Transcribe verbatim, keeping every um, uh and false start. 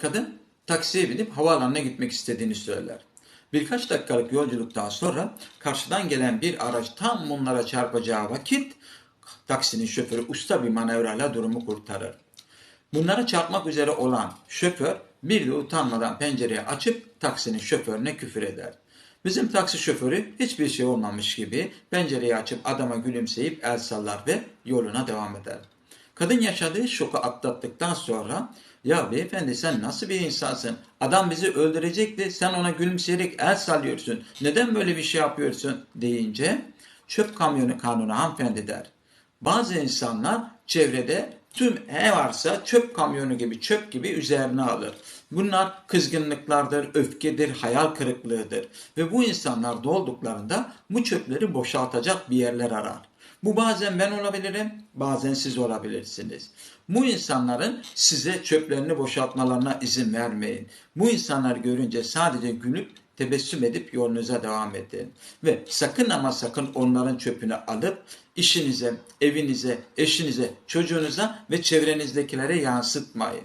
Kadın taksiye binip havaalanına gitmek istediğini söyler. Birkaç dakikalık yolculuktan sonra karşıdan gelen bir araç tam bunlara çarpacağı vakit taksinin şoförü usta bir manevrayla durumu kurtarır. Bunlara çarpmak üzere olan şoför bir de utanmadan pencereyi açıp taksinin şoförüne küfür eder. Bizim taksi şoförü hiçbir şey olmamış gibi pencereyi açıp adama gülümseyip el sallar ve yoluna devam eder. Kadın yaşadığı şoku atlattıktan sonra, "Ya beyefendi, sen nasıl bir insansın? Adam bizi öldürecekti, sen ona gülümseyerek el sallıyorsun. Neden böyle bir şey yapıyorsun?" deyince, "Çöp kamyonu kanunu hanımefendi," der. Bazı insanlar çevrede tüm ne varsa çöp kamyonu gibi, çöp gibi üzerine alır. Bunlar kızgınlıklardır, öfkedir, hayal kırıklığıdır. Ve bu insanlar dolduklarında bu çöpleri boşaltacak bir yerler arar. Bu bazen ben olabilirim, bazen siz olabilirsiniz. Bu insanların size çöplerini boşaltmalarına izin vermeyin. Bu insanları görünce sadece gülüp tebessüm edip yolunuza devam edin. Ve sakın ama sakın onların çöpünü alıp işinize, evinize, eşinize, çocuğunuza ve çevrenizdekilere yansıtmayın.